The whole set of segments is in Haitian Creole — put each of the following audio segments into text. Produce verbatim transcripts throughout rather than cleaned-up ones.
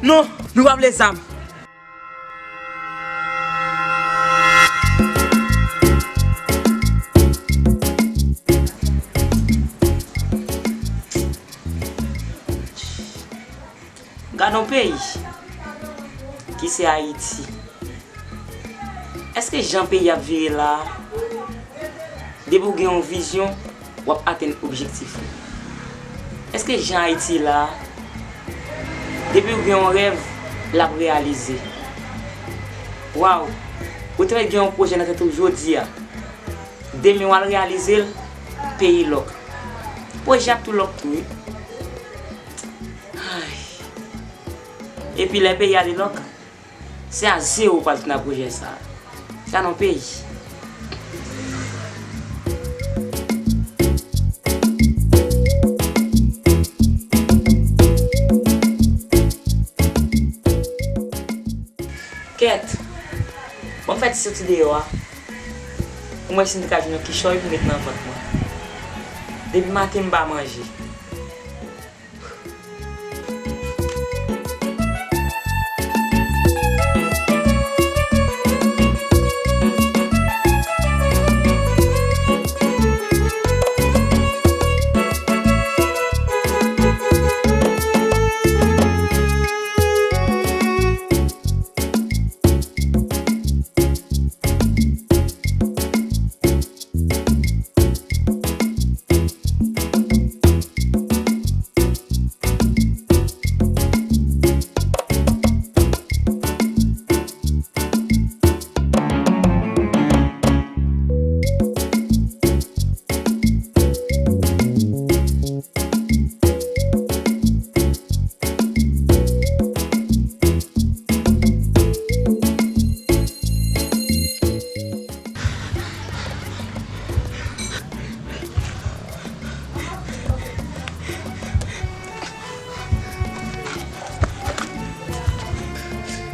Non, nou pa vle zam. Gade yon peyi ki se Ayiti. Èske jan peyi ap vire la a, depi w gen yon vizyon, w ap atenn objektif ou? Èske jan Ayiti la a, depi w gen yon rèv, l ap reyalize? Waw, ou te mèt gen yon pwojè nan tèt ou jodi a, demen w al reyalize l, peyi lòk. Pwojè ap tou lòk tou wi. Ay. Epi lè peyi a li lòk, se a zewo w pral tounen ak pwojè sa a. Sa nan peyi. Kèt! Ban m fè ti soti deyò a pou m wè si m te ka jwenn yon kichòy pou m met nan vant mwen. Depi maten m pa manje.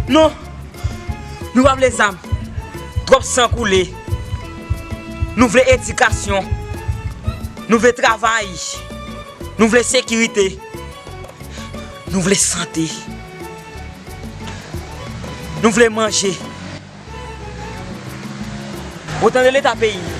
Non! Nou pa vle zam. Twòp san koule. Nou vle edikasyon. Nou vle travay. Nou vle sekirite. Nou vle sante. Nou vle manje. Ou tande leta peyi.